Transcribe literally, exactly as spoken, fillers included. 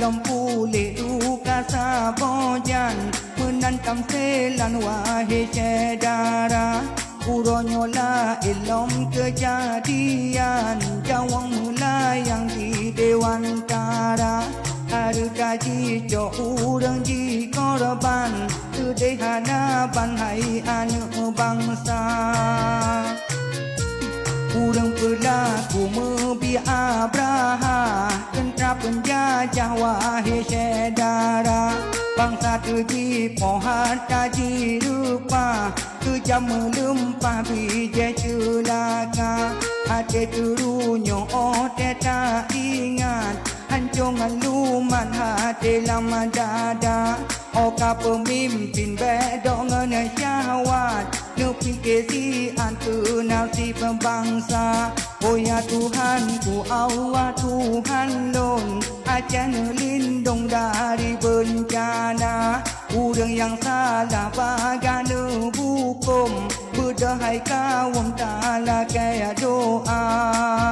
Puléh luka saboh jan, meunan tamsé lan wahé syedara. Uroe nyoe laén lom keujadian, nyawöng meulayang di dewantara. Hareuta jicok ureuëng jikorban, seudeh hana ban hai aneuëk bansa. Ureuëng peulaku meubiet Abrahah, teuntra peunjajah wahé syedara. Bansa teujipoh hareuta jireupah, keujam meulimpah bijéh ceulaka. Até teurunyueng óh teuta ingat, hanco ngon lumat até lam dada. Óh ka peumimpén bék dok ngon syahwat, neupike siat keu naseb bansa. Oh ya Tuhanku Allah Tuhan lôn, aja neulindong dari beuncana. Ureuëng nyang salah bagah neuhuköm, beudôh hai kawöm talakée doa.